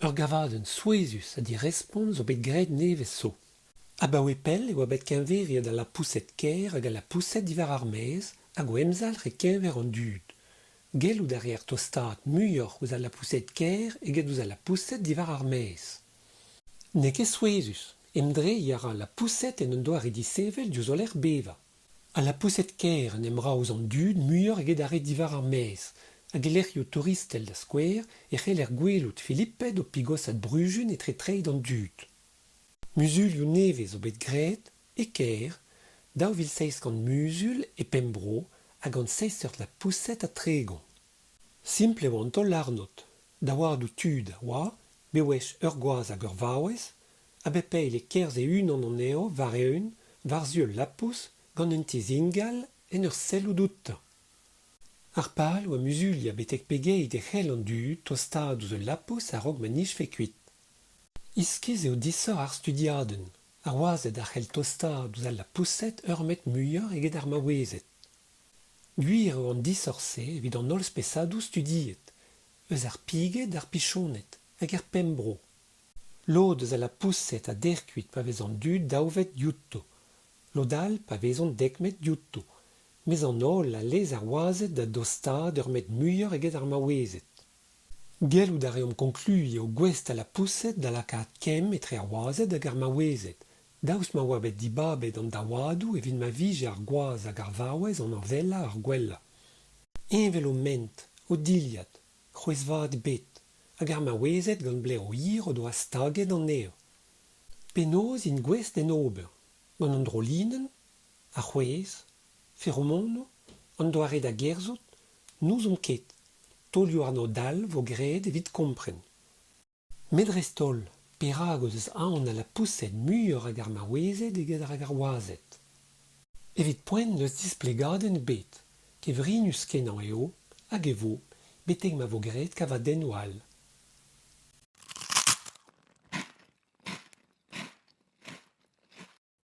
Ur gavadenn souezhus ha direspont zo bet graet nevez zo. Abaoe pell e oa bet keñveriet al lapoused kêr hag al lapoused diwar ar maez hag o emzalc'h e-keñver an dud. Gellout a reer tostaat muioc'h ouzh al lapoused kêr eget ouzh al lapoused diwar ar maez. N'eo ket souezhus, emdreiñ a ra al lapoused en un doare disheñvel diouzh o lec'h bevañ. Al lapoused kêr en em ra ouzh an dud muioc'h eget ar re diwar ar maez, hag e lec'hioù touristel da skouer e c'heller gwelout filiped o pigosat brujun etre treid an dud. Muzulioù nevez zo bet graet, e kêr, 2700 muzul e pemp bro ha gant seizh seurt lapoused ha 30. Simpl e oa an taol-arnod, daouadoù tud a oa, bewech ur gwaz hag ur vaouez, A bep eil e kerzhe unan anezho war-eeun war-zu ul lapous gant un tizh ingal en ur sellout outañ. Ar pal oa muzuliañ betek pegeit e c'hell an dud tostaat ouzh ul lapous a-raok ma nijfe kuit. Iskis eo disoc'h ar studiadenn. Ar wazed a c'hell tostaat ouzh al lapoused ur metr muioc'h eget ar maouezed. Gwir eo an disoc'h-se evit an holl spesadoù studiet, eus ar piged d'ar pichoned hag er pemp bro. Lod eus al lapoused a dec'h kuit pa vez an dud daouvet diouto, lod all pa vezont dek metr diouto, mes an holl a lez ar wazed da dostaat ur metr muioc'h eget ar maouezed. Gellout a reomp konkluiñ eo gouest al lapoused da lakaat kemm etre ar wazed hag ar maouezed, daoust ma oa bet dibabet an daouadoù evit ma vije ar gwaz hag ar vaouez an heñvelañ ar gwellañ. Heñvel o ment, o dilhad, C'hwezh-vat ebet, hag ar maouezed gant blev hir o doa staget anezho. Penaos int gouest d'en ober? Gant an drolinenn? Ar c'hwezh? Feromonoù? An doare da gerzhout? N'ouzomp ket. Taolioù-arnod all 'vo graet evit kompren. Met dreist-holl, perak o deus aon al lapoused muioc'h rak ar maouezed eget rak ar wazed? Evit poent n'eus displegadenn ebet. Kevrinus-kenañ eo, hag e vo, betek ma vo graet kavadennoù all.